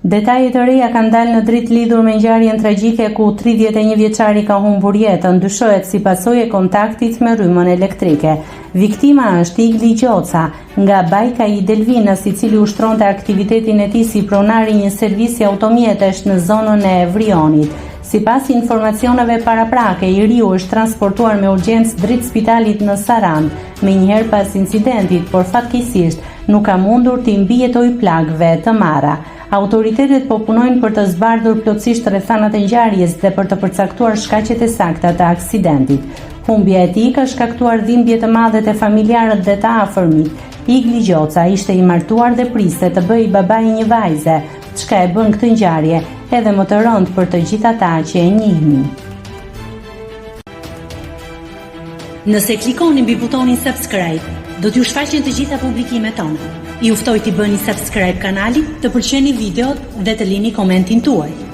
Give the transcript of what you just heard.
Detaje të reja kanë dalë në dritë lidhur me ngjarjen tragjike ku 31 vjeçari ka humbur jetën, dyshohet si pasojë e kontaktit me rrymën elektrike. Viktima është Igli Gjoca, nga Bajka i Delvinës, i cili ushtronte aktivitetin e tij si pronar i një servisi automjetesh në zonën e Vrionit. Sipas informacioneve paraprake, i riu është transportuar me urgjencë drejt spitalit në Sarandë, menjëherë pas incidentit, por fatkeqësisht nuk ka mundur t'i mbijetojë plagëve të marra. Autoritetet po punojnë për të zbardhur plotësisht rrethanat e ngjarjes dhe për të përcaktuar shkaqet e sakta të aksidentit. Humbja e tij ka shkaktuar dhimbje të madhe te familjarët dhe të afërmit. Igli Gjoca ishte i martuar dhe priste të bëhej baba i një vajze, çka e bën këtë ngjarje edhe më të rëndë për të gjithë ata që e njihnin. Nëse klikoni mbi butonin subscribe, do t'ju shfaqen të gjitha publikimet tona. Ju ftoj t'i bëni subscribe kanalit, të pëlqeni videot dhe të lini komentin tuaj.